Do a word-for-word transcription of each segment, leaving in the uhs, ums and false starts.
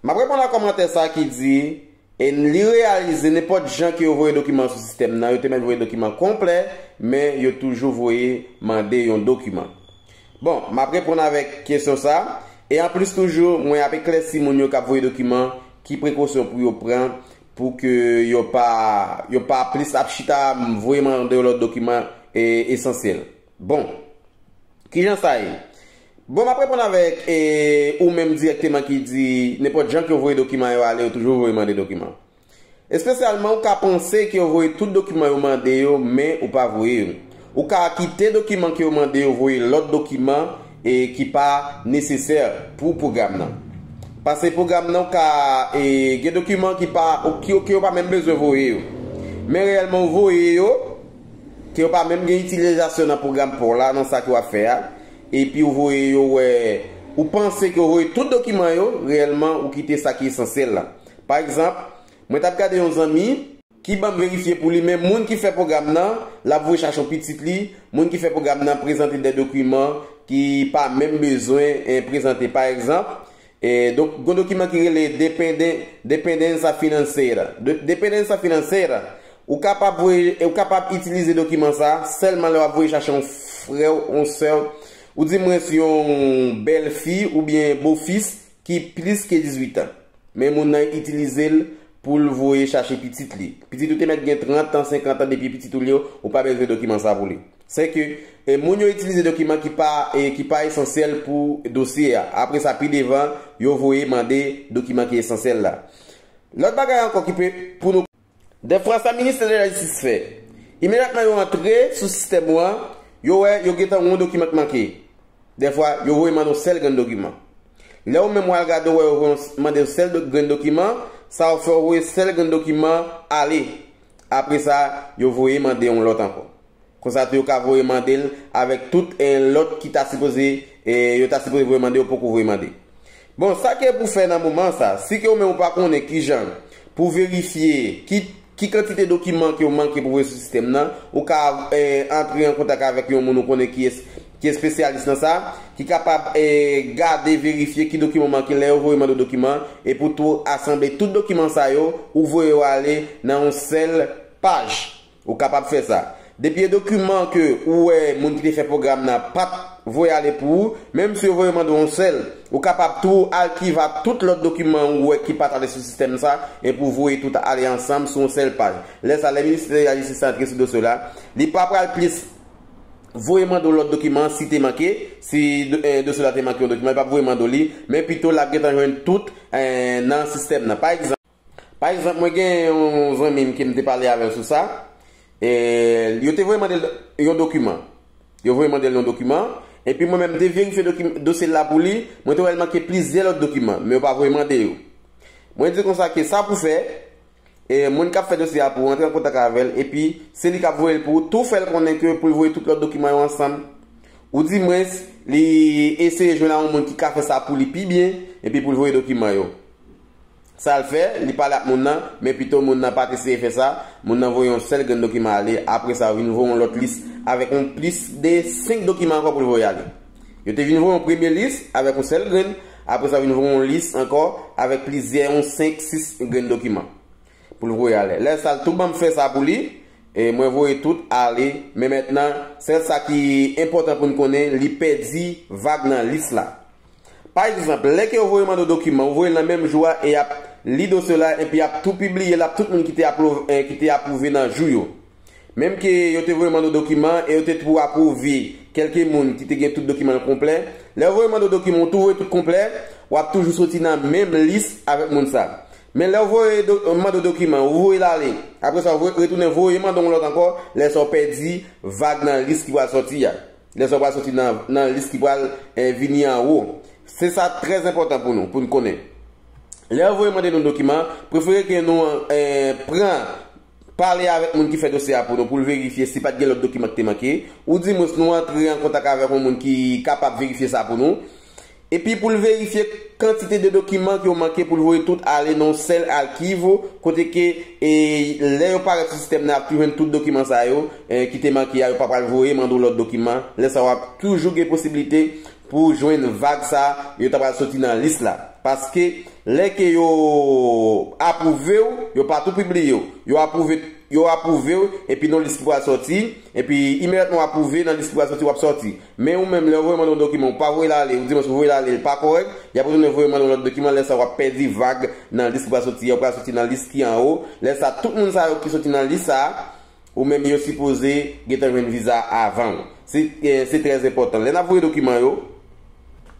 M ap reponn a kòmantè sa ki di, e li reyalize nenpòt jan ke yo voye dokiman sou sistèm nan, yo te mèt voye dokiman konplè, men yo toujou voye mande yon dokiman. Bon, m ap reponn avèk kesyon sa, e anplis toujou, mwen ap eklèsi moun yo k ap voye dokiman, ki prekosyon pou yo pran, pou ke yo pa, yo pa plis ap chita voye mande yon lòt dokiman e, esansyèl. Bon, kijan sa ye? Bon, m ap reponn avèk e, ou menm dirèkteman ki di nenpòt jan ke yo voye dokiman yo ale, yo toujou voye mande dokiman. Espesyalman, ou ka panse ke yo voye tout dokiman yo mande yo, men ou pa voye yo. Ou ka kite dokiman ke yo mande yo, voye lòt dokiman e ki pa nesesè pou pwogram nan. Paske pwogram nan, ou ka e, gen dokiman ki pa, ou- ki, ke yo pa menm bezwen voye yo. Men reyèlman, ou voye yo, ke yo pa menm gen itilizasyon nan pwogram pa w la, nan sa ke w ap fè a, epi ou voye yo wè, ou panse ke w voye tout dokiman yo, reyèlman, ou kite sa ki esansyèl la. Pa egzanp, mwen t ap gade yon zanmi ki ban m verifye pou li, men moun ki fè pwogram nan, l ap voye chache yon pitit li, moun ki fè pwogram nan prezante de dokiman ki pa menm bezwen eh, prezante. Pa egzanp, E, donk, gen yon dokiman ki rele Dependen- Dependenza Financeira. De- Dependenza Financeira, ou kapab voye- ou kapab itilize dokiman sa a sèlman lè w ap voye chache yon frè w, yon sè w, ou di mwens yon bèlfi oubyen bofis ki plis ke dizuit an. Men moun nan itilize l pou l voye chache pitit li. Pitit ou te mèt gen trant an, senkant an, depi pitit ou li yo, ou pa bezwen dokiman sa pou li. Se ke e, moun yo itilize dokiman ki pa e, ki pa esansyèl pou dosye a. Apre sa, pi devan, yo voye mande dokiman ki esansyèl la. Lòt bagay ankò ki pe pou nou. Dèfwa sa ministè de lajistis fè, imedyatman yo antre sou sistèm ou an, yo wè yo gentan yon dokiman k manke. Dèfwa, yo voye mande yon sèl grenn dokiman. Lè ou menm w al gade, ou wè yo voye yon- mande yon sèl do- grenn dokiman, sa w fè, ou voye sèl grenn dokiman ale. Apre sa, yo voye mande yon lòt ankò. Konsa tou, yo ka voye mande l avèk tout en lòt ki ta sipoze, e, yo ta sipoze voye mande, yo poko voye mande. Bon, sa ke pou fè nan moman sa, si ke ou menm ou pa konnen kijan pou verifye ki, ki kantite dokiman ke w manke pou voye sou sistèm nan, ou ka e, antre an kontak avèk yon moun ou konnen ki es- ki espesyalis nan sa, ki kapab e, gade, verifye ki dokiman manke lè yo voye mande w dokiman, e pou tou asanble tout dokiman sa yo, ou voye yo ale nan yon sèl paj. Ou kapab fè sa. Depi e dokiman ke ou wè moun ki te fè pwogram nan pa t voye ale pou ou, menm si yo voye mande w yon sèl, ou kapab tou achiva tout lòt dokiman ou wè ki pa t ale sou sistèm sa, e pou voye tout ale ansanm sou yon sèl paj. Lè sa, lè ministè de lajistis antre sou dosye w la, li pa pral plis voye mande w lòt dokiman si te manke, si do- eh, dosye w la te manke yon dokiman, li p ap voye mande w li, men pito l ap gentan jwenn tout eh, nan sistèm nan. Pa egzanp, pa egzanp, mwen gen yon zanmi m ke m te pale avè l sou sa, eh, yo te voye mande l yon dokiman. Yo voye mande l yon dokiman, epi mwen menm, m te verifye dokim- dosye l la pou li, mwen te wè l manke plizyè lòt dokiman, men yo pa voye mande yo. Mwen di konsa ke sa pou fè, e, moun k ap fè dosye a pou ou antre an kontak avè l, epi se li k ap voye l pou ou, tou fè l konnen ke pou l voye tout lòt dokiman yo ansanm. Oudimwens, li eseye jwenn a yon moun ki ka fè sa pou li pi byen, epi pou l voye dokiman yo. Sa l fè, li pale ak moun nan, men pito moun nan pa t eseye fè sa, moun nan voye yon sèl grenn dokiman ale, apre sa, yo vin voye yon lòt lis avèk yon plis de senk dokiman ankò pou l voye ale. Yo te vin voye yon premye lis avèk yon sèl grenn, apre sa, yo vin voye yon lis ankò avèk plizyè, yon senk, sis grenn dokiman pou l voye ale. Lè sa, l tou ban m fè sa pou li, e mwen voye tout ale, men mentnan, sèl sa ki enpòtan pou n konnen, li pèdi vag nan lis la. Pa egzanp, lè ke yo voye mande w dokiman, ou voye l nan menm jou a e y ap li dosye w la, epi y ap tou pibliye l ak tout moun ki te apwou- eh, ki te apwouve nan jou yo. Menm ke yo te voye mande w dokiman e yo te tou apwouve kèlke moun ki te gen tout dokiman yo konplè, lè yo voye mande w dokiman, ou tou voye tout konplè, w ap toujou soti nan menm lis avèk moun sa. Men lè yo voye do- mande w dokiman, ou voye l ale, apre sa, ou voye- retounen voye mande w yon lòt ankò, lè sa w pèdi vag nan lis ki pral sòti a. Lè sa w pral soti nan, nan lis ki pral eh, vini anwo. Se sa trè enpòtan pou nou, pou n konnen. Lè yo voye mande nou dokiman, prefere ke nou eh, pran, pale avèk moun ki fè dosye a pou nou, pou l verifye si pa t gen lòt dokiman ki te manke, oudimwens nou antre an kontak avèk yon moun ki kapab verifye sa pou nou. Epi pou l verifye kantite de dokiman ke w manke pou l voye tout ale nan yon sèl achivo, kote ke e, lè yo parèt sou sistèm nan, y ap tou jwenn tout dokiman sa yo eh, ki te manke a, yo pa pral voye mande w lòt dokiman. Lè sa, w ap toujou gen posiblite pou w jwenn vag sa, yo ta pral soti nan lis la. Paske lè ke yo apwouve w, yo pa tou pibliye w. Yo apwouve, yo apwouve w, epi nan lis ki pral sòti, epi imedyatman w apwouve, nan lis ki pral sòti, w ap sòti. Men ou menm, lè yo voye mande yon dokiman, ou pa voye l ale, ou di mwen si w voye l ale, l pa kòrèk, y ap retounen voye mande yon lòt dokiman, lè sa w ap pèdi vag nan lis ki pral sòti a, ou pral sòti nan lis ki anwo. Lè sa, tout moun sa yo ki sòti nan lis sa a, ou menm yo sipoze gentan jwenn viza avan w. Se, eh, se trè enpòtan. Lè n ap voye dokiman yo,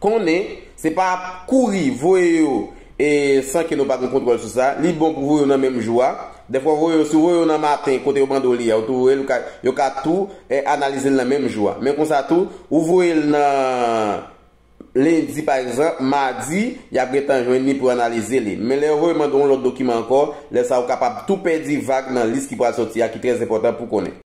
konnen se pa kouri voye yo, e san ke nou pa gen kontwòl sou sa. Li bon pou voye yo nan menm jou a. Dèfwa, voye yo, si w voye yo nan maten, kote yo mande w li a, ou tou voye l, yo ka, yo ka tou, eh, analize l nan menm jou a. Men konsa tou, ou voye l nan lendi, pa egzanp, madi, y ap gentan jwenn li pou analize li. Men lè yo voye mande yon lòt dokiman ankò, lè sa a ou kapab tou pèdi vag nan lis ki pral sòti a, ki trè enpòtan pou konnen.